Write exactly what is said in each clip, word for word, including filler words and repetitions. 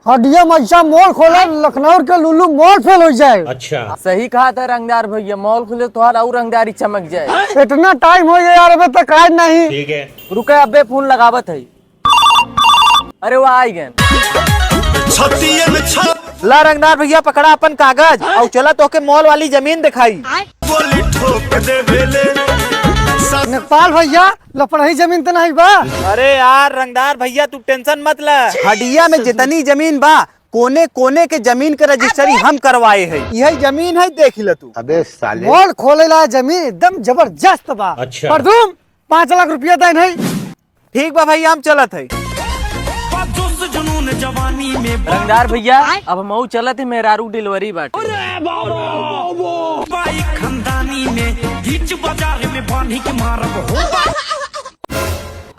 हड्डिया में ऐसा mall खोला, लखनऊ के लुलु mall fail हो जाए। अच्छा। सही कहा था रंगदार भैया, mall खुले तो और रंगदारी चमक जाए। इतना time हो गया यार, अबे तक आए नहीं। ठीक है। रुके, अबे phone लगावत है। अरे, वो आई गए। छतियन छप। ला रंगदार भैया, पकड़ा अपन कागज और चला तोहके mall वाली जमीन दिखाई। बोली ठोक दे बेले। नेपाल भैया, लपड़ही जमीन त नहीं बा? अरे यार रंगदार भैया, तू tension मत ले। हडिया में जितनी जमीन बा, कोने कोने के जमीन के रजिस्ट्री हम करवाए है। यही जमीन है, देख ले तू। अबे साले। Mall खोले ला जमीन एकदम जबरदस्त बा। अच्छा। पर तुम पाँच लाख रुपया देन है। ठीक बा भैया, हम चलत है। जोश जुनून जवानी में रंगदार भैया, अब मऊ चलत है, मेहरारू delivery बाटे। बाई खानदानी में बीच बाजार में बांधी के मारब हो।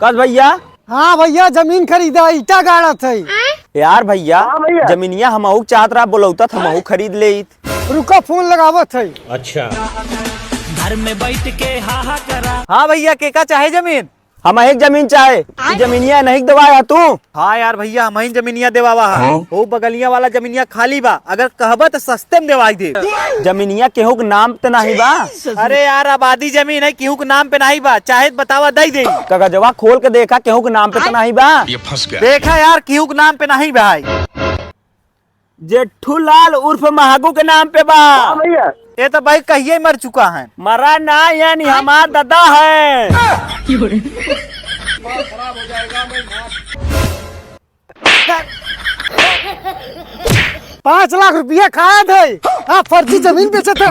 कस भैया? हाँ भैया, जमीन खरीदा, ईटा गाड़त है। यार भैया, हाँ भैया। जमीनिया हमहू चाहत रहा, बोलौता त हमहू खरीद लेइत। रुका, phone लगावत है। अच्छा। घर में बैठ के हा हा करा। हाँ भैया, के का चाहे जमीन? हम एक जमीन चाहे। ई जमीनिया नहीं देवाया तू? हाँ यार भैया, हम ही जमीनिया देवावा है। हाँ? वो बगलिया वाला जमीनिया खाली बा, अगर कहबा त सस्ते में देवाई दे। जमीनिया केहू के नाम पे नहीं बा? अरे यार, आबादी जमीन है, केहू के नाम पे नहीं बा, चाहे त बतावा, दई दे। कागजवा खोल के देखा, केहू के नाम पे त नहीं बा? ये फंस गया। देखा यार, केहू के नाम पे नहीं बा। जेठू लाल उर्फ महागू के नाम पे बा। हाँ भैया। ये तो भाई कहिए मर चुका है। मरा ना, यानी हमार दादा है। पाँच लाख रुपया खाया थे, आप फर्जी जमीन बेचे थे।